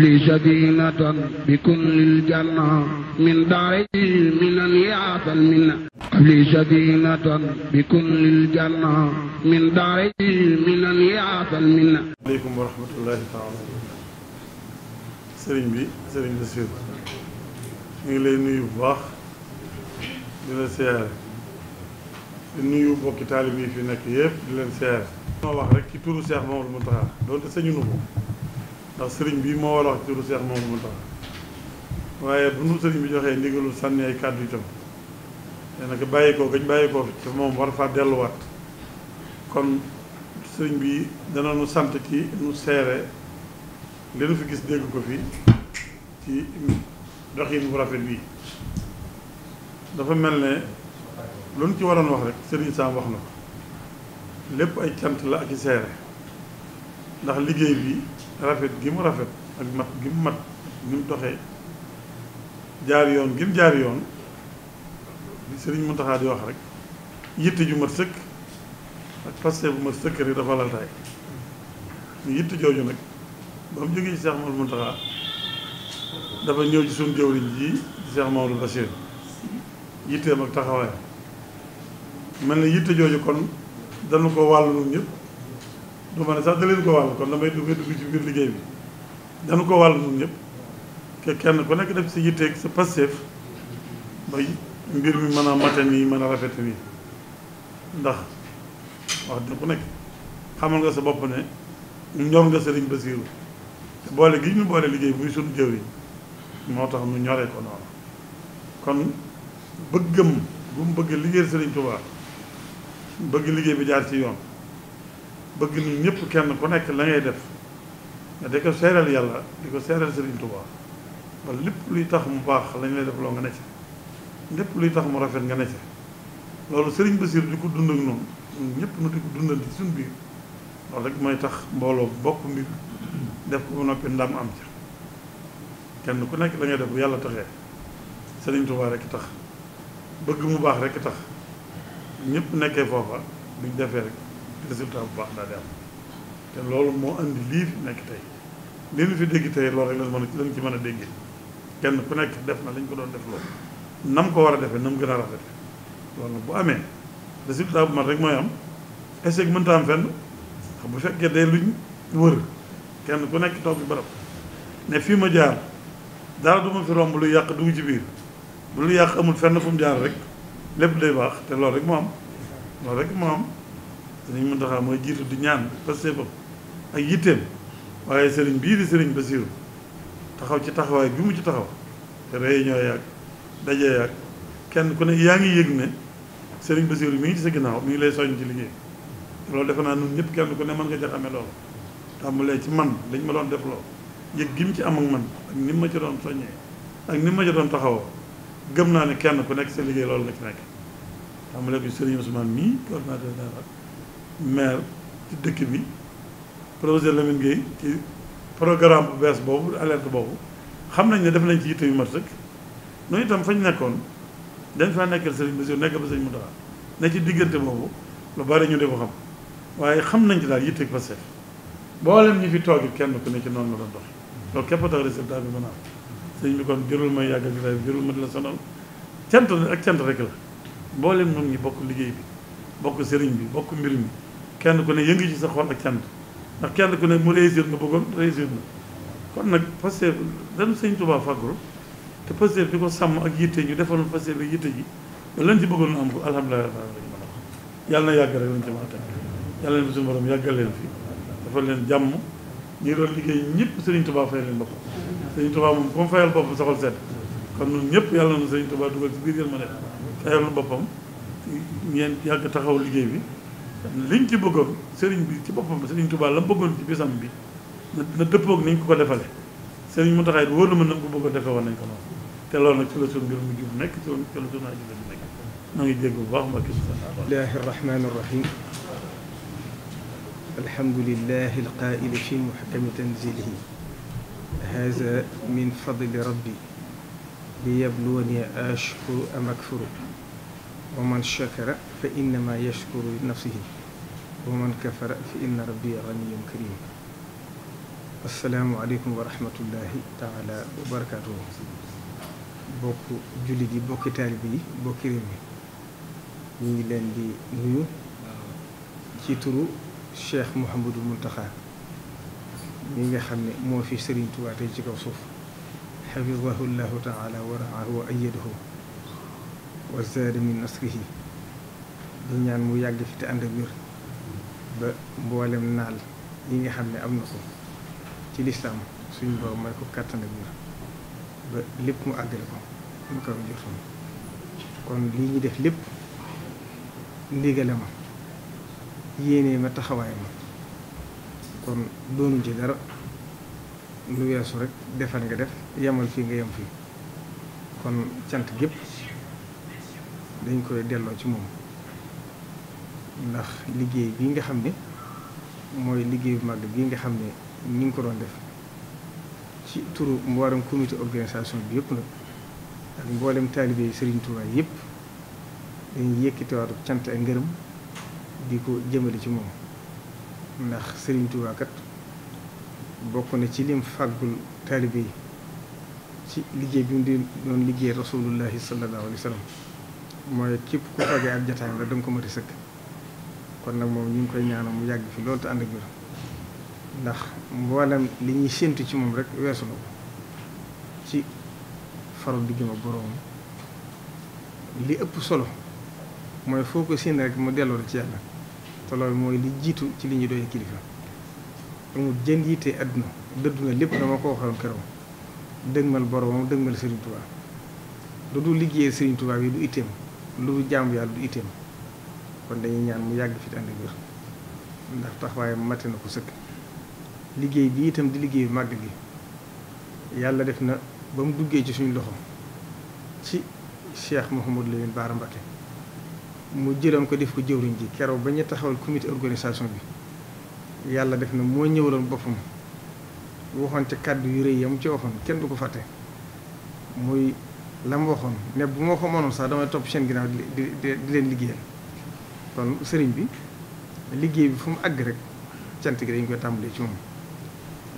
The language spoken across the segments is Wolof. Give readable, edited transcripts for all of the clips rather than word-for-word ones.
li sadinatan bi kullil janna min daari minan yaatal minna li sadinatan bi kullil janna min daari minan yaatal minna. aleykum wa rahmatullahi taala. sëriñ bi sëriñ Bassirou ñu ngi lay nuyu bu baax di la siyaare di nuyu bokki taalib yi fi nekk yëpp di leen siyaare. moo wax rek ci turu Cheikh Mamadou Mountakha doonte sëñu nu ko ndax sëriñ bi moo war a wax ci turu Cheikh Mamadou Mountakha waaye bu nu sëriñ bi joxee ndigalul sànni ay kàddu itam te nag bàyyi ko gañ bàyyi ko te moom war faa delluwaat kon sëriñ bi dana nu sant ci nu seere li nu fi gis dégg ko fi ci doxin bu rafet bii. dafa mel ne lu nu ci waroon wax rek sëriñ Sam wax na ko lépp ay cant la ak i seere ndax liggéey bi rafet gi mu rafet ak mat gi mu mat gi mu doxee jaar yoon gi mu jaar yoon li sëriñ Mountakha di wax rek yitte ju mat sëkk ak paste bu mat sëkk rek dafa laltaay yitte jooju nag ba mu jógee ci Cheikh Mamadou Mountakha dafa ñëw ci suñu jëwriñ ji ci Cheikh Mamadou Bassirou yitteem ak taxawaayam mel na yitte jooju kon danu ko wàll nun ñëpp du ma ne sax da leen ko wàll kon damay dugg ci biir liggéey bi danu ko wàll nun ñëpp ke kenn ku nekk def si yitteeg sa passeef ba mbir mi mën a mate nii mën a rafete nii ndax wax dëgg ku nekk xamal nga sa bopp ne ñor nga sëriñ Bassirou te boole gi ñu boole liggéey muy sunu jëwriñ moo tax nu ñoree ko noonu kon bëggam bu mu bëgg liggéeyal sëriñ Touba bëgg liggéey bi jaar ci yoon bëgg ni ñëpp kenn ku nekk la ngay def nga di ko seeral yàlla di ko seeral sëriñ Touba ba lépp luy tax mu baax lañ lay def loo nga ne ci lépp luy tax mu rafet nga ne ci loolu sëriñ Bassirou di ko dund ak noonu ñëpp nu di ko dundal ci suñu biir loolu rek mooy tax mbooloo bokk mbir def ko ba noppi ndam am ca kenn ku nekk la ngay def bu yàlla taxee sëriñ Touba rek tax bëgg mu baax rek tax ñëpp nekkee foofa buñ defee rek résultat bu baax daal di am te loolu moo andi lii fi nekk tey lii nu fi dégg tey loolu rek lañ ci mën a déggee kenn ku nekk def na lañ ko doon def loolu nam ko war a defee nam gën a rafete loolu nag bu amee résultat bu mat rek mooy am échec mënta am fenn xam bu fekkee day luñ wër kenn ku nekk toog bi barab ne fii ma jaar dara du ma fi romb luy yàq dugg ci biir bu lu yàq amul fenn fu mu jaar rek lépp day baax te loolu rek moo am loolu rek moo am sëriñ Mountakha mooy jiitu di ñaan parce que ak yitteem waaye sëriñ bii di sëriñ Bassirou taxaw ci taxawaay bi mu ci taxaw te réunion yaag daje yaag kenn ku ne yaa ngi yëg ne sëriñ Bassirou mi ngi ci sa ginnaaw mi ngi lay soññ ci liggéey te loolu defe naa ñun ñëpp kenn ku ne mën nga ca xamee loolu tàmbalee ci man dañ ma doon def loolu yëg gi mu ci am ak man ak ni ma ci doon soññee ak ni ma ci doon taxawoo gëm naa ne kenn ku nekk sa liggéey loolu nga ci nekk tàmbalee ko sëriñ Ousmane mii coordinateur général maire ci dëkk bi professeur Lamine Gueye ci programme bu bees boobu alerte boobu xam nañ ne def nañ ci yitte yu mat sëkk noonu itam fañ nekkoon dañ faa nekkal sëriñ Bassirou nekk ba sëriñ Mountakha ne ci diggante boobu lu bari ñu di ko xam waaye xam nañ ci daal yitte ak passé boolem ñi fi toog kenn ku ne ci noonu la doon dox loolu képp a tax résultat bi mën a am sëñ bi kon jërul may yàggal ci bi jërul ma di la sonal cant ak cant rek la mboolem noonu ñi bokk liggéey bi bokk sëriñ bi bokk mbir mi kenn ku ne yëngi ci sa xol ak cant ndax kenn ku ne mu réussir nga bëggoon réussir na kon nag Pastef dañu sëñ Touba fàggul te Pastef di ko sàmm ak yitte ñu defal Pastef bi yitte ji ba leen ci bëggoon na am ko alhamdulilah lañu mën a wax yàlla na yàgg rek lañ ci mën a teg yàlla leen bi suñu borom yàggal leen fi dafa leen jàmm ñi doon liggéey ñëpp sëriñ Touba fay leen bopp sëriñ Touba moom comme fayal boppam soxal sedd kon ñun ñëpp yàlla na sëriñ Touba dugal ci biir yéen ma ne fayal na boppam ngeen yàgg taxaw liggéey bi liñ ci bëggoon sëriñ bi ci boppam sëriñ Touba la bëggoon ci bisam bi na dëppoog niñ ko defale sëriñ Mountakha it wóor na mën na ko bëggoon defee woon nañ ko noonu te loolu nag ci la suñu mbir mu jub nekk ci la suñu aju bi nekk na ngi jégg bu baax mbakki bismillahi rahmani rahim alhamdulillahi alqaili fi muhkami tanzilihi hada min fadli rabbi liyabluwani ashkuru am akfuru wa man shakara fa innama yashkuru li nafsihi wa man kafara fa inna rabbi ganiyyun karim asalaamualeykum wa rahmatullahi taala wa barakaatuhu. bokk jullit yi, bokki taalib yi, bokki réew mi, ñu ngi leen di nuyu ci turu Cheikh Mouhamadou Mountakha mi nga xam ne moo fi Serigne Touba tey ci kaw suuf, xafidahu llahu taala wa raahu wa ayyadahu wa zaada min nasrihi. di ñaan mu yàgg fi te ànd ak wér ba mboolem naal yi nga xam ne am na ko ci lislaam suñu borom may ko kàttan ak wér ba lépp mu àggale ko mu kaw jotoon. kon lii ñu def lépp ndigale ma, yéenee ma, taxawaay ma, kon doonuñ ci dara lu weesu rek defal nga def, yemal fii nga yem fii. kon cant gépp dañ koy delloo ci moom, ndax liggéey bii nga xam ne mooy liggéey bu mag bii nga xam ne ñu ngi ko doon def ci turu mboolem comité organisation bi yëpp nag ak mboolem taalibe yi Serigne Touba yëpp dañuy yëkkatiwaatu cant ak ngërëm di ko jëmale ci moom. ndax Serigne Touba kat bokk na ci lim fàggul taalibe yi ci liggéey bi mu di doon liggéey rasulullahi sallallahu alayhi wa sallam mooy képp ku fagee ab jataayam la da nga ko mati sëkk. kon nag moom ñu ngi koy ñaanal mu yàgg fi loolu te ànd ak wér, ndax mboolem li ñuy séentu ci moom rek weesu na ko ci faru diggam ak boroom. li ëpp solo mooy foo ko séen rek mu delloo ci yàlla, te loolu mooy li jiitu ci li ñuy doy kilifa. amul jën yitte àdduna, dëddu na lépp, dama ko waxoon keroog, dëgmal boroomam, dëgmal Serigne Touba. lu dul liggéeyee Serigne Touba bi du itteem, lu dul jaamu yàlla du itteem. kon dañuy ñaan mu yàgg fi te ànd ak wér, ndax taxawaay mate na ko sëkk. liggéey bi itam di liggéeyu màgg gi yàlla def na ba mu duggee ci suñu loxo ci Cheikh Mouhamadou Lamine Bara Mbacké mu jëloon ko def ko jëwriñ ji keroog ba ñu taxawal comité organisation bi. yàlla def na moo ñëwaloon boppam waxoon ca kàddu yu rëy yam ci waxoon kenn du ko fàtte, muy la mu waxoon ne bu moo ko mënoon sax damay topp seen ginnaaw di leen liggéeyal. kon sëriñ bi liggéey bi fu mu àgg rek cant gi dañ koy tàmbalee ci moom,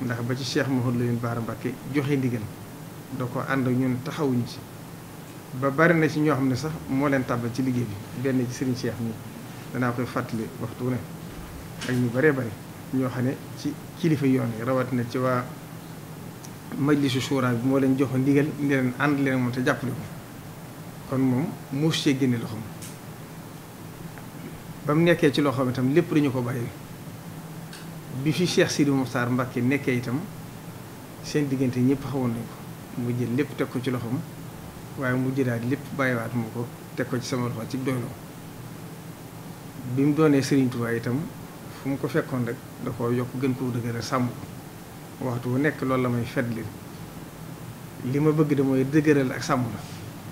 ndax ba ci Cheikh Mouhamadou Lamine Bara Mbacké joxe ndigal da ko ànd ak ñun taxawuñ ci ba bari na ci ñoo xam ne sax moo leen tàbbal ci liggéey bi. benn ci sëriñ Cheikh ñi danaa koy fàttali waxtu ne ak ñu baree bari ñoo xam ne ci kilifa yoon yi rawatina ci waa majlisu suuraa bi moo leen jox ndigal ni leen ànd leen moom te jàppale ko. kon moom muus cee génne loxoom. ba mu nekkee ci loxoom itam lépp dañu ko bàyyi. bi fi Cheikh Sidi Mokhtar Mbacké nekkee itam seen diggante ñëpp xawoon nañ ko, mu jël lépp teg ko ci loxoom, waaye mu jëlaat lépp bàyyiwaat mu ko teg ko ci sama loxo ci doyloo. bi mu doonee Serigne Touba itam fu mu ko fekkoon rek da koo yokk gën koo dëgëral sàmm ko. waxtu bu nekk loolu la may fetli li ma bëgg de mooy dëgëral ak sàmm la,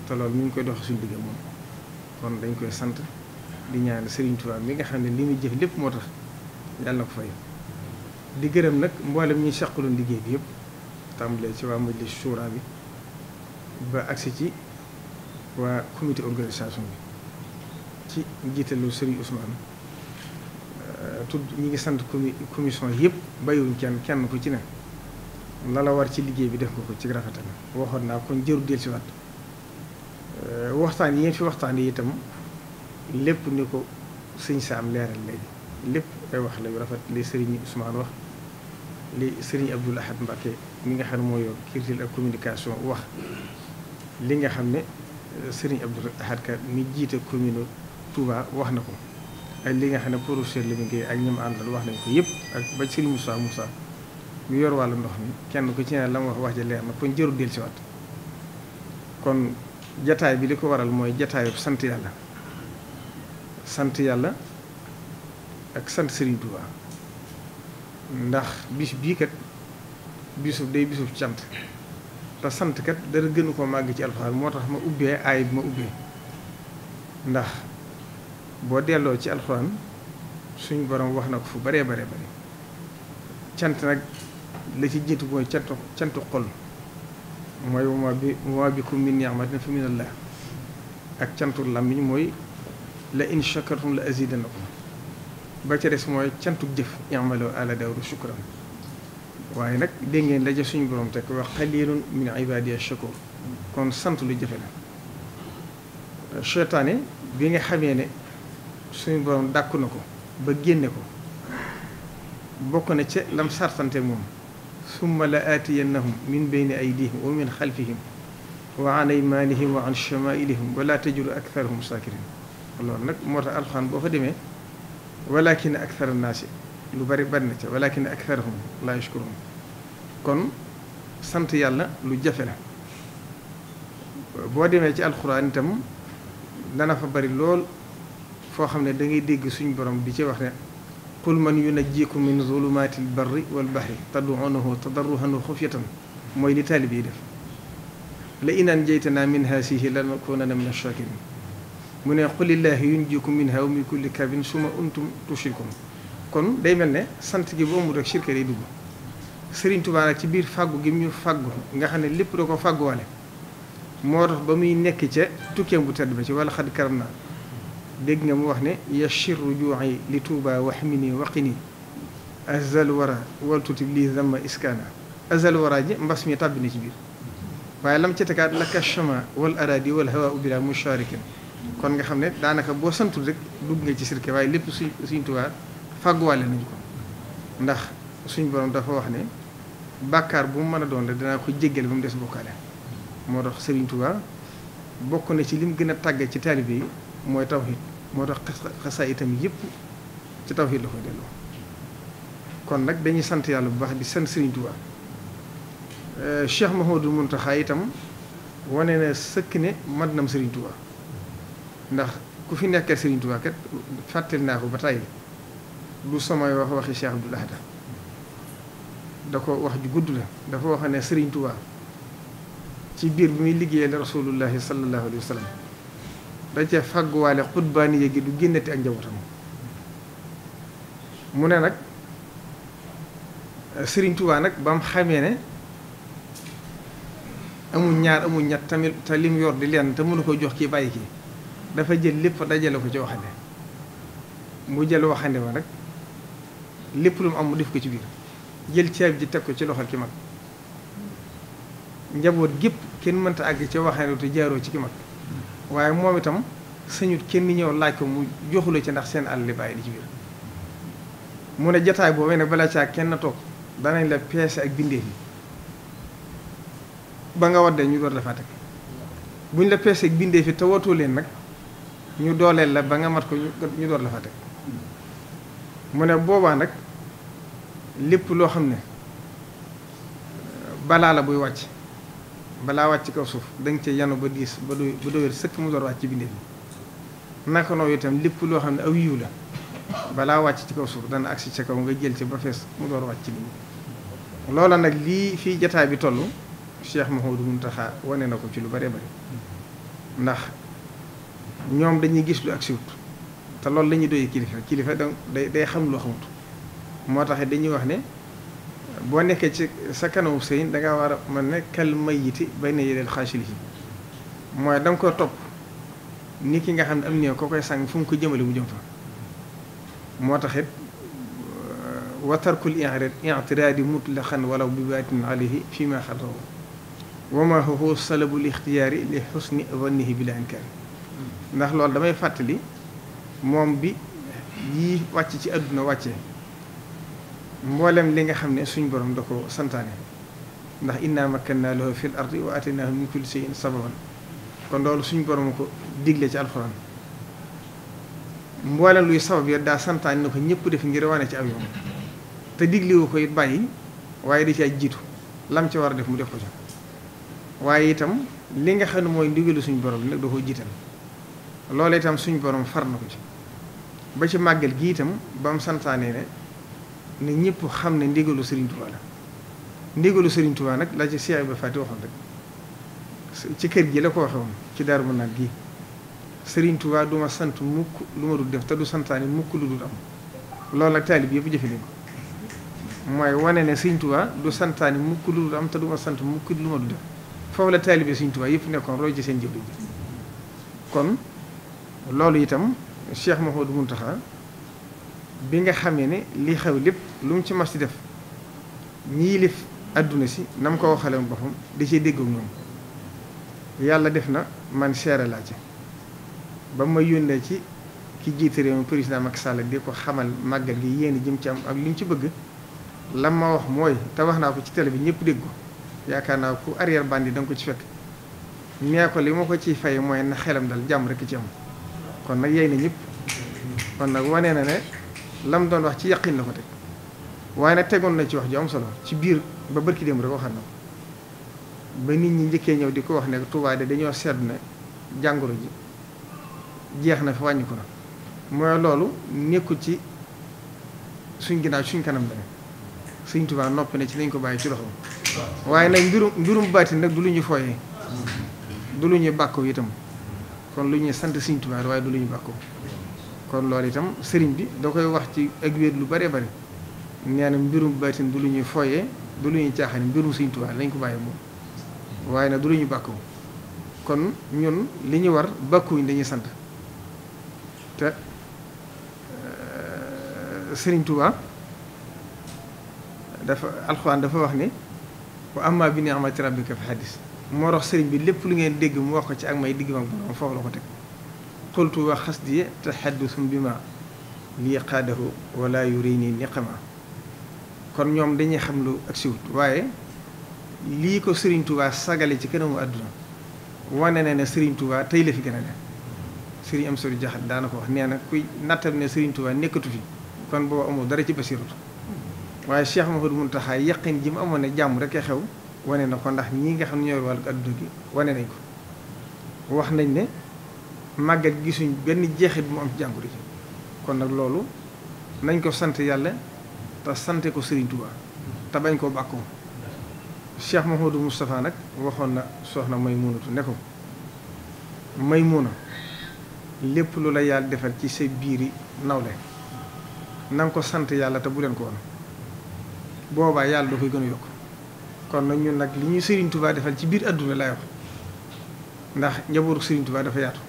te loolu mi ngi koy dox suñu digg moom. kon dañ koy sant di ñaan Serigne Touba mi nga xam ne li muy jëf lépp moo tax yàlla na ko fay. di gërëm nag mboolem ñi saqaloon liggéey bi yëpp, tàmbalee ci waa majlis shura bi ba agsi ci waa comité organisation bi ci njiitalu Serigne Ousmane. tudd ñi ngi sant commission yëpp bàyyiwuñ kenn ku ci ne la la war ci liggéey bi def nga ko ci rafetal. waxoon naa kon jëru del si waat waxtaan yi ngeen fi waxtaan yi itam lépp ni ko sëñ Saam leeral léegi lépp ay wax la yu rafet li Serigne Ousmane wax, li Serigne Abdoul Ahad Mbacké mi nga xam ne moo yor culture ak communication wax, li nga xam ne Serigne Abdoul Ahad ka mi jiite commune Touba wax na ko, ak li nga xam ne professeur Lamine Gueye ak ñi mu àndal wax nañ ko yëpp, ak ba Serigne Moussa mi yor wàllu ndox mi kenn ku ci ne la mu wax ja leer na kon jëru del si waat. kon jataay bi li ko waral mooy jataayu sant yàlla ak sant Serigne Touba, ndax bis bii kat day bisub cant, te sant kat dara gënu ko màgg ci alxuraan. moo tax ma ubbee aay bi ma ubbee, ndax boo delloo ci alxuraan suñu borom wax na ko fu baree bare cant nag la ci jiitu mooy cantu xol, mooy wa bikum min ni'matin fa minallah, ak cantu làmmiñ mooy la in shakartum la azidannakum, ba ca des mooy cantu jëf i'malu ala Daawuda shukran. waaye nag dégg ngeen daje suñu borom teg wax qalilun min ibadiya shakur kon sant lu jafe la. seytaane bi nga xamee ne suñu borom dàkku na ko ba génne ko bokk na ca lam sartante moom summa la aatiyannahum min bayni aydihim wa min xalfihim wa an aymanihim wa an chamailihim wala tajidu aktharahum sakirin loolu nag moo tax alxuraan boo fa demee walakin akthara naasi lu bari na ca walakin aktharahum la yashkurun kon sant yàlla lu jafe la. boo demee ci alxuraan itam dana fa bari lool foo xam ne da ngay dégg suñu borom di ci wax ne qul man yunajjikum min zulumaati albarri walbahri tad'uunahu tadarruhan wa xufyatan mooy li taalib yi def la in anjaytanaa min haasihi lanakuunanna min ash-shaakiriin mu ne qulillaahi yunjiikum minhaa wa min kulli kaabin summa antum tushrikuun kon day mel ne sant gi bu amul rek shirka day dugg. Sëriñ Tuubaa nag ci biir fàggu gi ñu fàggu nga xam ne lépp da ko fàgguwale moo tax ba muy nekk ca tukkeem bu tedd ba ci wala xad karam naa dégg nga mu wax ne yashir rujuu'i li Tuubaa waxmini waqini azal wara waltutib lii zamma iskaana azal wara ji mbas mi tàbbi na ci biir waaye lam ca tegaat laka chama wal aradi wal hawa bila musharikin kon nga xam ne daanaka boo santul rek dugg nga ci sirke waaye lépp suñ Tuubaa fàgguwale nañu ko ndax suñ borom dafa wax ne bàkkaar bu mu mën a doon rek danaa ko jéggale ba mu des bokkaale moo tax Sëriñ Tuubaa bokk na ci lim gën a tàgge ci taalibe yi mooy tawhid moo tax xasaa itam yëpp ci tawhid la koy delloo kon nag dañuy sant yàlla bu baax di sant Sëriñ Tuubaa. Cheikh Mouhamadou Mountakha itam wane na sëkk ne mat nam Sëriñ Tuubaa ndax ku fi nekkee Sëriñ Tuubaa kat fàttali naa ko ba tàyyi du samay waxi Cheikh Abdoul Ahad da ko wax ju gudd la dafa wax ne Sëriñ Tuubaa ci biir bi muy liggéeyal rasulullahi sallallahu alayhi wa sallam da cee fàgguwaale xutbaani gi du génnati ak njabootam mu ne nag Sëriñ Tuubaa nag ba mu xamee ne amul ñaar amul ñett tamit te lim yor di leen te mënu ko jox kii bàyyi kii dafa jël lépp dajale ko ci waxande mu jël waxande ma nag lépp lu mu am mu def ko ci biir jël ceeb ji teg ko ci loxol ki mag njaboot gépp kenn mënta àgg ci waxande te jaaroo ci ki mag waaye moom itam sañut kenn ñëw laaj ko mu joxula ci ndax seen àll li bàyyi di ci biir mu ne jataay boobee nag balaa caa kenn toog danañ la peese ak bindee fi ba nga waddee ñu door la faa teg buñ la peese ak bindee fi te watoo leen nag ñu dooleel la ba nga mat ko ñu door la faa teg mu ne boobaa nag lépp loo xam ne balaa la buy wàcc balaa wàcc kaw suuf danga ca yanu ba diis ba doyal sëkk mu door wàcc ci bindee fi naka noonu itam lépp loo xam ne aw yiw la balaa wàcc ci kaw suuf dana agsi ca kaw nga jël ci ba fees mu door wàcc ci nit loola nag lii fii jataay bi toll Cheikh Mouhamadou Mountakha wane na ko ci lu bëree bëri ndax ñoom dañuy gis lu ak siwut te loolu la ñuy doyee kilifa donc day xam loo xamut moo tax dañuy wax ne boo nekkee ci sa kanamu sëriñ da ngaa war a mën ne kal mayyiti bayna yadayhi xaasilihi mooy da nga ko topp ni ki nga xam ne am néew ko koy sàng fu mu ko jëmale mu jëm fa moo tax it wa tarkul i'tiraadi mutlaqan walaw bi baatin alayhi fi ma xarrahu wa ma huwa salabul ixtiyaari li xusni zannihi bila inkaari ndax loolu damay fàttali moom bi yii wàcc ci àdduna wàccee mboolem li nga xam ne suñ borom da ko santaane ndax inna makkanna lahu fil ardi wa ataynaahu min kulli shay'in sababan kon loolu suñ borom ko digle ci alxuraan mboolem luy sabab ya daa santaane na ko ñëpp def ngir wane ci aw yoon te diglewu ko it bàyyi waaye da ci jiitu lam ci war a def mu def ko ci waaye itam li nga xam ne mooy ndigalu suñu borom nag da koo jiital loolu itam suñu borom far na ko ci ba ci màggal gi itam ba mu santaane ne ñëpp xam ne ndigalu Serigne Touba la ndigalu Serigne Touba nag la ci Cheikh Ibrahima Fati waxoon rek ci kër gi la ko waxe woon ci Daaru Manaan gi Serigne Touba du ma sant mukk lu ma dul def te du santaane mukk lu dul am loolu nag taalib yëpp jëfe nañ ko mooy wane ne Serigne Touba du santaane mukk lu dul am te du ma sant mukk lu ma dul def foofu la taalibe Serigne Touba yëpp nekkoon roy ci seen jëwriñ ji kon loolu itam Cheikh Mouhamadou Mountakha bi nga xamee ne li xew lépp lu mu ci mas ci def ñii lif adduna si na mu ko waxale boppam di ci déggu ñoom yàlla def na man seere laa ci ba ma yónnee ci ki jiite réew mi président Macky Sall di ko xamal màggal gi yéen jëm ci am ak li mu ci bëgg lam ma wax mooy te wax naa ko ci télé bi ñëpp dégg ko yaakaar naa ku arrière bandi da nga ko ci fekk nee ko li ma ko ciy fay mooy na xelam dal jàmm rek ci am kon nag yey na ñëpp kon nag wane na ne lam doon wax ci yaqin la ko teg waaye nag tegoon na ci wax ju am solo ci biir ba bërki dem rek waxal na ko ba nit ñi njëkkee ñëw di ko wax ne Touba de dañoo seetlu ne jàngoro ji jeex na fi wàññi ko na mooy loolu nekkul ci suñ ginnaaw suñ kanam la ne Sëñ Touba noppi na ci nañ ko bàyyi ci loxoom waaye nag mbirum baati nag du lu ñu fooyee du lu ñuy bàkkoo itam kon lu ñuy sant Sëñ Touba waaye du lu ñu bàkkoo kon loolu itam sëriñ bi da koy wax ci ak wéet lu bare bari nee na mbirum baatin du lu ñuy fooyee du lu ñuy caaxaan mbirum Sëñ Touba lañ ko bàyyi moom waaye nag du lu ñu bàkkoo kon ñun li ñu war bàkkuñ dañuy sant te Sëriñ Touba dafa alxuraan dafa wax ni wa amma bi ni'mati rabbika fa hadis moo tax sëriñ bi lépp lu ngeen dégg mu wax ko ci ak may digg mag borom foofu la ko teg qultu wa xasdi tahaddusum bi ma lii qaadahu wala yurini niqama kon ñoom dañuy xam lu ak siwut waaye lii ko Sëriñ Touba sagale ci kanamu àdduna wane na ne Sëriñ Touba tey la fi gën a ne Sëriñ Amsatu Jaxate daana ko wax nee na kuy nattal ne Sëriñ Touba nekkatu fi kon boobu amul dara ci basiratu waaye Cheikh Mouhamadou Mountakha yaqin ji mu amoon ne jàmm rek a xew wane na ko ndax ñii nga xam ne ñooy wàllu adduna gi wane nañ ko wax nañ ne màggat gisuñ benn jeexit bu mu am ci jàngoro ji kon nag loolu nañ ko sant yàlla te sante ko Sëriñ Touba te bañ koo bàkkoo Cheikh Mouhamadou Moustapha nag waxoon na soxna Maymunatu ne ko Maymuna lépp lu la yàlla defal ci sa biiri nawle na nga ko sant yàlla te bu leen ko woon boobaa yàlla da koy gën a yokk kon nag ñun nag li ñuy Sëriñ Touba defal ci biir adduna lay wax ndax njabootu Sëriñ Touba dafa yaatu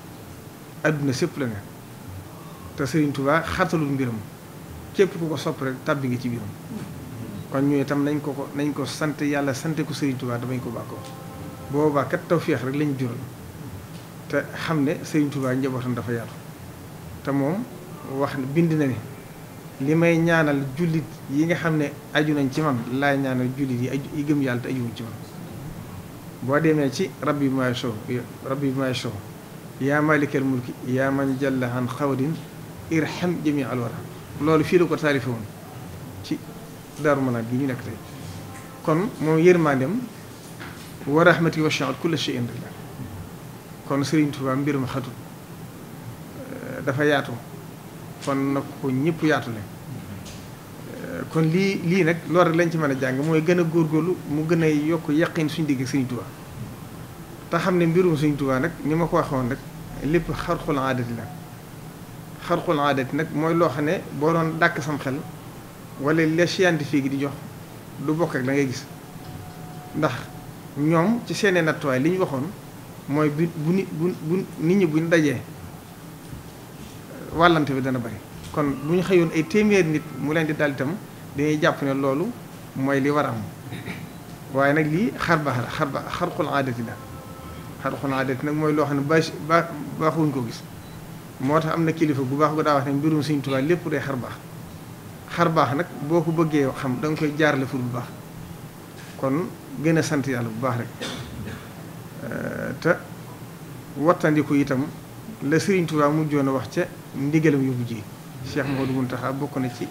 adduna sépp la ne te Sëriñ Touba xartalul mbiram képp ku ko sopp rek tàbbi nga ci biiram kon ñu itam nañ ko sant yàlla sante ko Sëriñ Touba damañ ko bàkkoo boobaa kat tawféex rek lañ jural te xam ne Sëriñ Touba njabootam dafa yaatu te moom wax bind na ne li may ñaanal jullit yi nga xam ne aju nañ ci man laay ñaanal jullit yi gëm yàlla te ajuwuñ ci man boo demee ci rabbi bi may show yaa malikal mulki yaa man jalla an xawdin irham jami alwara loolu fii la ko taarife woon ci Daaru Manaan gi ñu nekk tey kon moom yërmaandem wa rahmati wasi'at kulla shay'in rek la kon Sëriñ Tuubaa mbir ma xatut dafa yaatu kon nag ko ñëpp yaatule kon lii nag loolu rek lañ ci mën a jàng mooy gën a góorgóorlu mu gën a yokk yaqin suñu digg Sëriñ Tuubaa te xam ne mbirum Sëriñ Tuubaa nag ni ma ko waxoon rek lépp xarxul aadati la xarxul aadati nag mooy loo xam ne boo doon dàkk sam xel wala les scientifique di jox du bokk ak la ngay gis ndax ñoom ci seeni nattuwaay li ñu waxoon mooy bu nit ñi buñ dajee wàllante bi dana bari kon bu ñu xëyoon ay téeméer nit mu leen di dal itam dañuy jàpp ne loolu mooy li war a am waaye nag lii xarbaax la xarxul aadati la xarxul aadati nag mooy loo xam ne baaxuñ ko gis moo tax am na kilifa bu baax bu daa wax ne mbirum Sëriñ Tuubaa lépp day xarbaax nag boo ko bëggee xam da nga koy jaarale fu bu baax kon gën a sant yàlla bu baax rek te wattandiku itam la Sëriñ Tuubaa mujjoon a wax ca ndigalam yu mujj yi Cheikh Mouhamadou Mountakha bokk na ci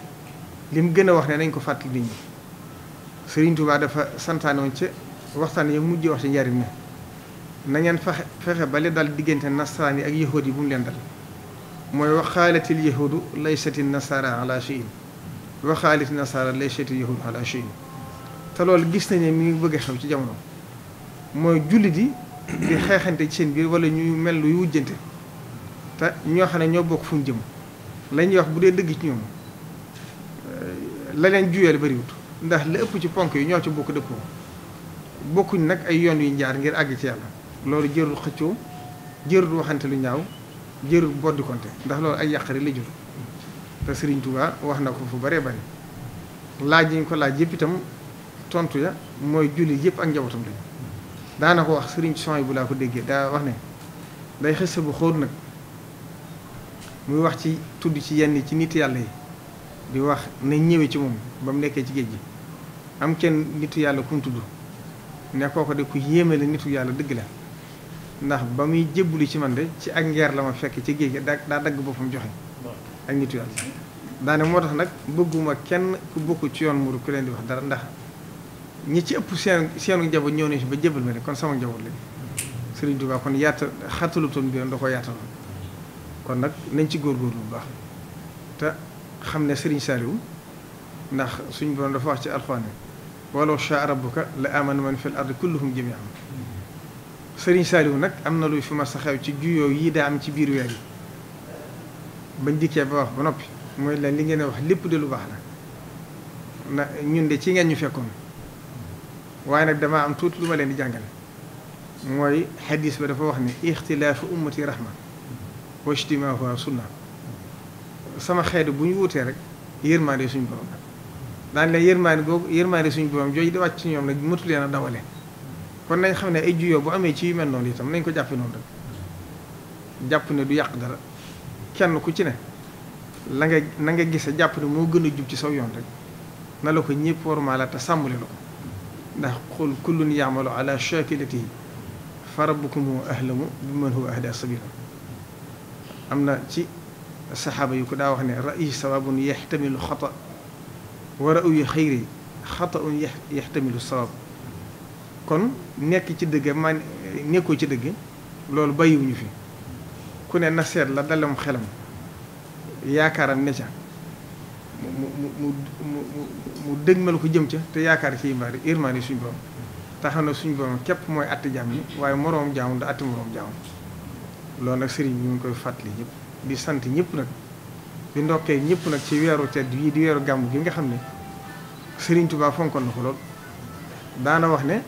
lim gën a wax ne nañ ko fàttali nit ñi Sëriñ Tuubaa dafa santaane woon ca waxtaan yi mujj wax ci njariñ ne na ngeen fexe ba li dal diggante nasaraan yi ak yahuud yi bu mu leen dal mooy waxaalatil yahuudu laysati nasara ala shay'in waxaalati nasara laysati yahuudu ala shay'in te loolu gis nañ ne mi ngi bëgg a xew ci jamono mooy jullit yi di xeexante ci seen biir wala ñuy mel luy wujjante te ñoo xam ne ñoo bokk fu ñu jëm la ñuy wax bu dee dëgg ci ñoom la leen juyeel bariwut ndax la ëpp ci ponk yi ñoo ci bokk dëppoo bokkuñ nag ay yoon yu njaar ngir àgg ci yàlla loolu jërul xëccoo jërul waxante lu ñaaw jërul boddi konte ndax loolu ay yàqari la jur te Sëriñ Tuubaa wax na ko fu baree bari laaj yi ñu ko laaj yëpp itam tontu ya mooy jullit yëpp ak njabootam lañu. daana ko wax sëriñ Soy bu laa ko déggee daa wax ne day xëse bu xóot nag muy wax ci tudd ci yenn ci nit yàlla yi di wax nañ ñëwee ci moom ba mu nekkee ci géej gi am kenn nitu yàlla ku mu tudd ne kooko de ku yéeme la nitu yàlla dëgg la ndax ba muy jébbuli ci man de ci ak ngeer la ma fekk ci géej gi daa dagg boppam joxe ak nitu yàlla daane moo tax nag bëgguma kenn ku bokk ci yoon muru ku leen di wax dara ndax ñi ci ëpp seenu njaboot ñëw nañ si ba jébal ma ne kon sama njaboot lañ Sëriñ Tuubaa kon yaata xattalutoon bi da ko yaataloon kon nag nañ ci góorgóorlu bu baax te xam ne Sëriñ Saaliw ndax suñ borom dafa wax ci alxuraan walaw shaa rabbuka la amana man fil ardi kulluhum jami'an Sëriñ Saaliw nag am na luy fi ma sa xew ci juyoo yi daa am ci biir weer yi bañ dikkee ba wax ba noppi mooy leen li ngeen wax lépp de lu baax la na ñun de ci ngeen ñu fekkoon waaye nag damaa am tuuti lu ma leen di jàngale mooy xadis ba dafa wax ne ixtilaafu ummati rahma wa ijtimaahuha sunna sama xeetu bu ñu wutee rek yërmaande suñu borom daañu leen yërmaande googu yërmaande suñu borom jooju di wàcc ci ñoom nag mëtu leen a dawale kon nañ xam ne ay juyoo bu amee ci yu mel noonu itam nañ ko jàppe noonu rek jàpp ne du yàq dara kenn ku ci ne la nga na nga gise jàpp ne moo gën a jub ci saw yoon rek na la ko ñëpp warmaala te sàmmule la ko ndax xul kullun yaamalu ala shakilatihi fa rabbukum ahlamu bi man huwa ahda sabila am na ci saxaaba yu ko daa wax ne ra'yi sawabun yaxtamilu xata wa ra'yu xayri xataun yaxtamilu sawab kon nekk ci dëgg man nekkoo ci dëgg loolu bàyyiwuñu fi ku ne na seet la dalam xelam yaakaaram ne ca mu dëgmal ko jëm ca te yaakaar ci yërmaande suñu borom taxaw na suñu borom képp mooy atti jaam yi waaye moroom jaamam da atti moroom jaamam loolu nag sëriñ bi ñu ngi koy fàttali ñëpp di sant ñëpp nag di ndokkee ñëpp nag ci weeru tedd yii di weeru gàmmu gi nga xam ne Sëriñ Tuubaa fonkoon na ko lool daana wax ne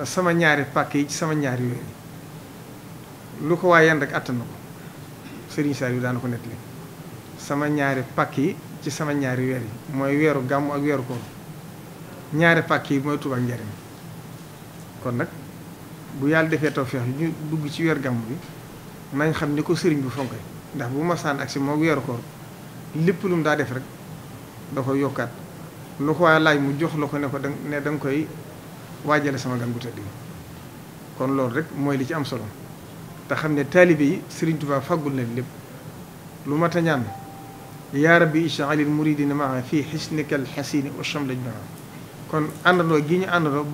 sama ñaari pàkk yi ci sama ñaari weer yi lu ko waaye yan rek attan na ko Sëriñ Saliou daana ko nettali sama ñaari pàkk yi ci sama ñaari weer yi mooy weeru gàmmu ak weeru koor ñaari pàkk yi mooy Tuubaa ak Njaaréem kon nag bu yàlla defee tawfeex ñu dugg ci weer gàmmu bi nañ xam ni ko sëriñ bi fonke ndax bu ma saan agsi moo weeru koor lépp lu mu daa def rek da koy yokkaat lu ko waaye laaj mu jox la ko ne ko da nga koy waajale sama gan gu tëdd kon loolu rek mooy li ci am solo te xam ne taalibe yi Sëriñ Tuubaa faggul leen lépp lu mat a ñaan yaa rabbi ij'alil muridina maa fii xisnikal xasini wa chamlaj maa kon àndandoo gi ñu àndandoo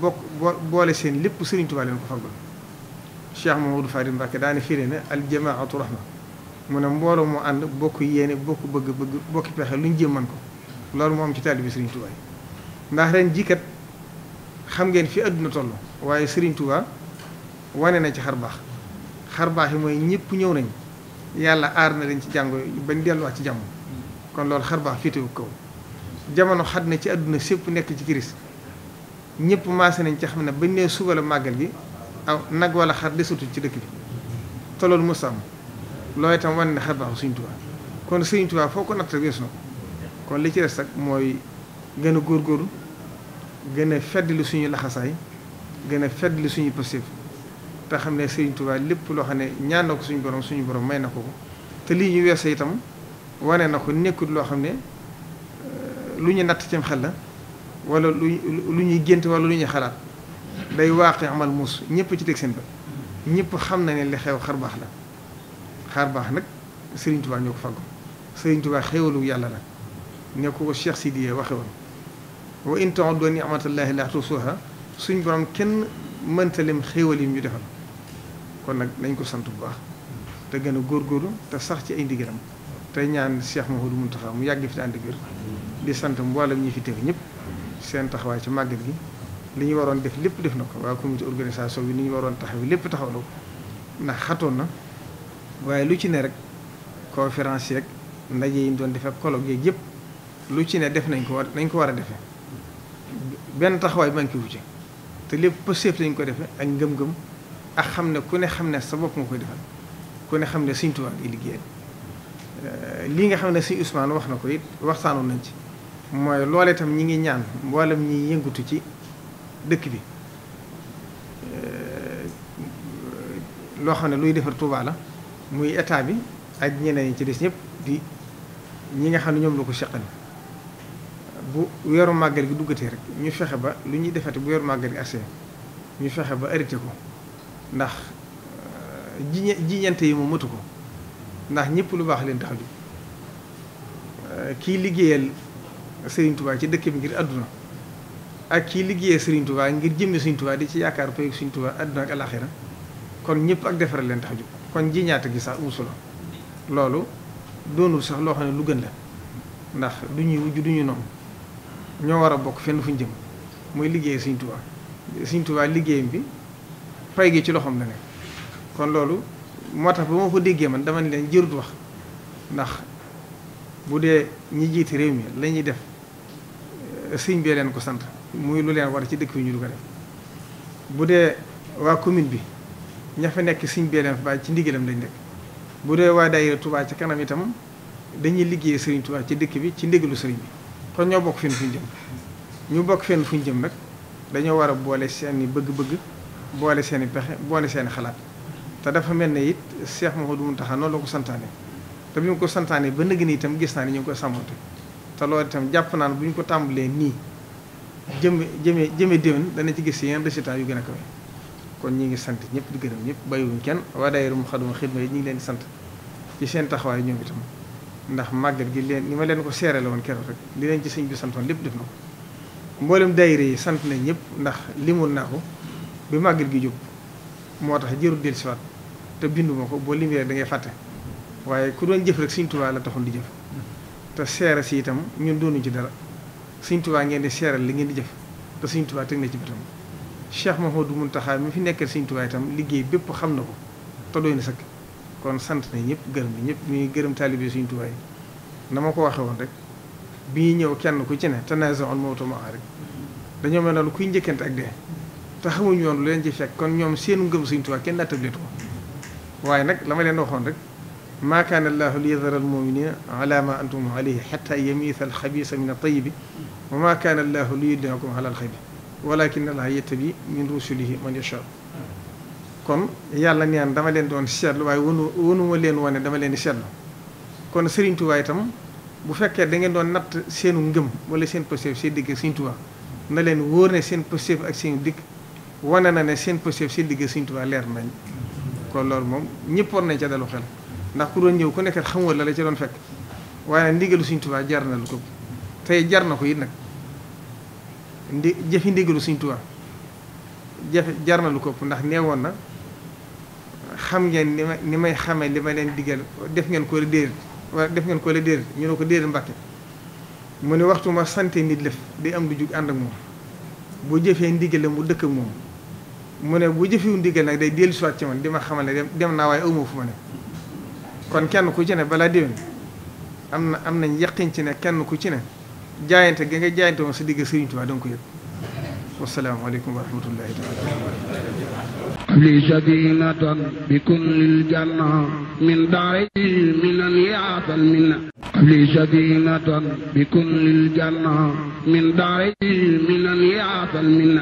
boole seen lépp Sëriñ Tuubaa leen ko faggul Cheikh Mamadou Fadil Mbacké daane firé ne al jamaatu rahma mu ne mbooloo mu ànd bokk yéene bokk bëgg-bëgg bokki pexe lu ñu jéem man ko loolu moo am ci taalibe Sëriñ Tuubaa ndax ren jikat xam ngeen fi àdduna toll waaye Sëriñ Tuubaa wane na ci xar baax yi mooy ñëpp ñëw nañ yàlla aar na leen ci jàngo bañ delluwaat ci jàmm kon loolu xar baax féetewu kaw jamono xat na ci àdduna sépp nekk ci kiris ñëpp maase nañ ci xam ne bañ nee suba la màggal gi aw nag wala xar desatul ci dëkk bi te loolu mos am loolu itam wane na xar baaxu Sëriñ Tuubaa kon Sëriñ Tuubaa foo ko natt weesu na ko kon li ci des rek mooy gën a góorgóorlu gën a feddali suñu laxasaay gën a feddali suñu positif te xam ne Sëriñ Tuubaa lépp loo xam ne ñaan na ko suñu borom may na ko ko te lii ñu weesu itam wane na ko nekkul loo xam ne lu ñu natt cim xel la wala lu ñuy gént wala lu ñuy xalaat day waaqi amal muus ñëpp ci teg seen bët ñëpp xam na ne li xew xar baax la xar baax nag Sëriñ Tuubaa ñoo ko faggu Sëriñ Tuubaa xéewalu yàlla la ne ko Cheikh Sidiye waxe woon wa in ta'uddu ni'matallahi la tuhsuha suñ borom kenn mënta lim xéewal yi ñu defal kon nag nañ ko sant bu baax te gën a góorgóorlu te sax ci ay ndigalam te ñaan Cheikh Mouhamadou Mountakha mu yàgg fi te ànd ak wér di sant mboolem ñi fi teew ñëpp seen taxawaay ci màggal gi li ñu waroon def lépp def na ko waa comité organisation bi ni ñu waroon taxaw lépp taxaw na ko ndax xatoon na waaye lu ci ne rek conférence yeeg ndaje yi ñu doon def ak colloque yeeg yëpp lu ci ne def nañ ko war a defee benn taxawaay manqué wu ci te lépp pëseef lañ ko defee ak ngëm-ngëm ak xam ne ku ne xam ne sa bopp nga koy defal ku ne xam ne Sëriñ Tuubaa ngay liggéeyal lii nga xam ne Sëriñ Ousmane wax na ko it waxtaanoon nañ ci mooy loole itam ñi ngi ñaan mboolem ñi yëngutu ci dëkk bi loo xam ne luy defar Touba la muy état bi ak ñeneen ñi ci des ñëpp di ñi nga xam ne ñoom la ko seqal bu weeru màggal gi duggatee rek ñu fexe ba lu ñuy defati bu weeru màggal gi accès ñu fexe ba arrêté ko ndax jiñante yi moom matu ko ndax ñëpp lu baax leen tax a jóg kii liggéeyal Serigne Touba ci dëkk bi ngir àdduna ak kii liggéeyal Serigne Touba ngir jëmmi Serigne Touba di ci yaakaar pay Serigne Touba àdduna ak alaxira kon ñëpp ak defaral leen tax a jóg kon jiñaate gi sax umusula loolu doonul sax loo xam ne lu gën la ndax du ñuy wujj du ñu noonu ñoo war a bokk fenn fu ñu jëm mooy liggéeyal Serigne Touba Serigne Touba liggéeyam bi pay gi ci loxoom la ne kon loolu moo tax ba ma ko déggee man dama ne leen jërut wax ndax bu dee ñi jiite réew mi la ñuy def sëñ bee leen ko sant muy lu leen war ci dëkk bi ñu du ko def bu dee waa commune bi ña fa nekk sëñ bee leen fa bàyyi ci ndigalam lañ nekk bu dee waa daayira Touba ci kanam itam dañuy liggéey Serigne Touba ci dëkk bi ci ndigalu Serigne bi kon ñoo bokk fenn fu ñu jëm ñu bokk fenn fu ñu jëm nag dañoo war a boole seeni bëgg-bëgg boole seeni pexe boole seeni xalaat te dafa mel ne it Cheikh Mouhamadou Mountakha noonu la ko santaane te bi mu ko santaane ba nëgg ni itam gis naa ni ñu ngi koy sàmmante te loolu itam jàpp naan bu ñu ko tàmbalee nii jëme déwén dana ci gis yeneen résultats yu gën a kawe kon ñi ngi sant ñëpp di gërëm ñëpp bàyyiwuñ kenn waa daayira Moukhaddamatoul Khidma yi ñu ngi leen di sant ci seen taxawaay ñoom itam ndax màggal gi leen ni ma leen ko seerale woon keroog rek li leen ci sëñ bi santoon lépp def na ko mboolem daayira yi sant nañ ñëpp ndax limoon naa ko bi màggal gi jóg moo tax jërul del siwaat te binduma ko boo limee da ngay fàtte waaye ku doon jëf rek Sëñ Tuubaa la taxoon di jëf te seere si itam ñun doonuñ ci dara Sëñ Tuubaa ngeen di seeral li ngeen di jëf te Sëñ Tuubaa teg na ci bëtam Cheikh Mouhamadou Mountakha mi fi nekkal Sëñ Tuubaa itam liggéey bépp xam na ko te doy na sëkk kon sant na ñëpp gërëm na ñëpp ñuy gërëm taalibe Sëñ Tuubaa yi na ma ko waxee woon rek bi ñëw kenn ku ci ne tanaazaul mawtu ma'a rek dañoo mel ne lu kuy njëkkante ak dee te xamuñu yoon lu leen ci fekk kon ñoom seenu ngëm Sëñ Tuubaa kenn nattableetu ko waaye nag la ma leen waxoon rek maa kaana llaahu liyadara al-mu'miniina alaa maa antum alayhi hattaa yamiiza al-xabiisa mina at-tayyibi wa maa kaana llaahu liyudliakum alaa al-xaybi walaakinna llaaha yattabii min rusulihi man yashaa kon yàlla neen dama leen doon seetlu waaye wonuma leen wane dama leen di seetlu kon Sëriñ Tuubaa itam bu fekkee da ngeen doon natt seenu ngëm wala seen pëstéef seen digg Sëriñ Tuubaa na leen wóor ne seen pëstéef ak seen digg wane na ne seen pëstéef seen digg Sëriñ Tuubaa leer nañ kon loolu moom ñëpp war nañ ca dalu xel ndax ku doon ñëw ku nekk xamul la ca doon fekk waaye ndigalu Sëriñ Tuubaa jar na lu ko tey jar na ko it nag jëfi ndigalu Sëriñ Tuubaa jar na lu ko ndax nee woon na xam ngeen ni may xamee li ma leen digal def ngeen ko déedéet wala def ngeen ko la déedéet ñu ne ko déedéet Mbàkke mu ne waxtu ma sante nit lëf day am du jug ànd ak moom bu jëfee ndigal mu dëkk ak moom mu ne bu jëfewu ndigal nag day dellu siwaat ci man di ma xamal ne dem naa waaye awma fu ma ne kon kenn ku ci ne balaa déwén am nañ yaqin ci ne kenn ku ci ne jaayante ga nga jaayante woon sa digg Sëriñ Tuubaa da nga ko yëg wassalaamu aleykum wa rahmatullahi taala li sadinatan bi kullil janna min daari minan yaatal minna li sadinatan bi kullil janna min daari minan yaatal minna